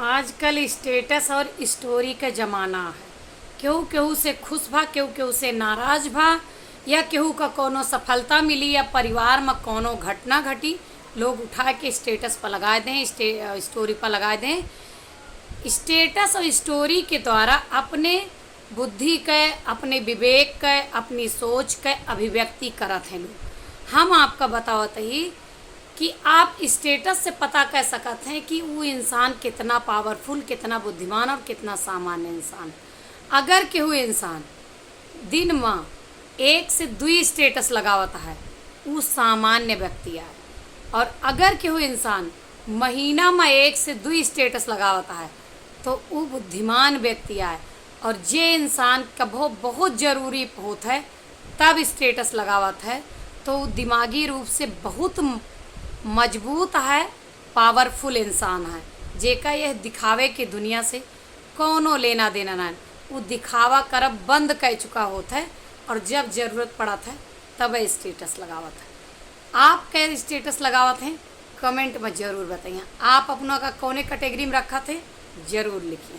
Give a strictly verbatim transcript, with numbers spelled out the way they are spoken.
आजकल status और story का जमाना है। केहू केहू से खुश भा, केहू केहू से नाराज भा, या केहू का कौनो सफलता मिली या परिवार में कौनो घटना घटी, लोग उठा के status पर लगा दें, स्टे-, अ, story पर लगा दें। Status और story के द्वारा अपने बुद्धि के, अपने विवेक के, अपनी सोच के अभिव्यक्ति करत हैं लोग। हम आपका बतावत ही कि आप status से पता कर सकत हैं कि वो इंसान कितना powerful, कितना बुद्धिमान और कितना सामान्य इंसान। अगर केहू इंसान दिन में एक से दुई status लगावत है, ऊ सामान्य व्यक्ति आए। और अगर केहू इंसान महीना में एक से दुई status लगावत है, तो ऊ बुद्धिमान व्यक्ति आए। और जे इंसान कभो बहुत जरूरी होत है, तब status लगावत है, तो ऊ दिमागी रूप से बहुत म-, मजबूत है, powerful इंसान है, जेका यह दिखावे के दुनिया से कौनो लेना देना ना। ऊ दिखावा करब बंद कर चुका होत है और जब जरूरत पड़त है, तब status लगावत है। आप कै status लगावत हैं, comment में जरूर बताइए। आप अपना का कौने category में रखत हैं, जरूर लिखिए।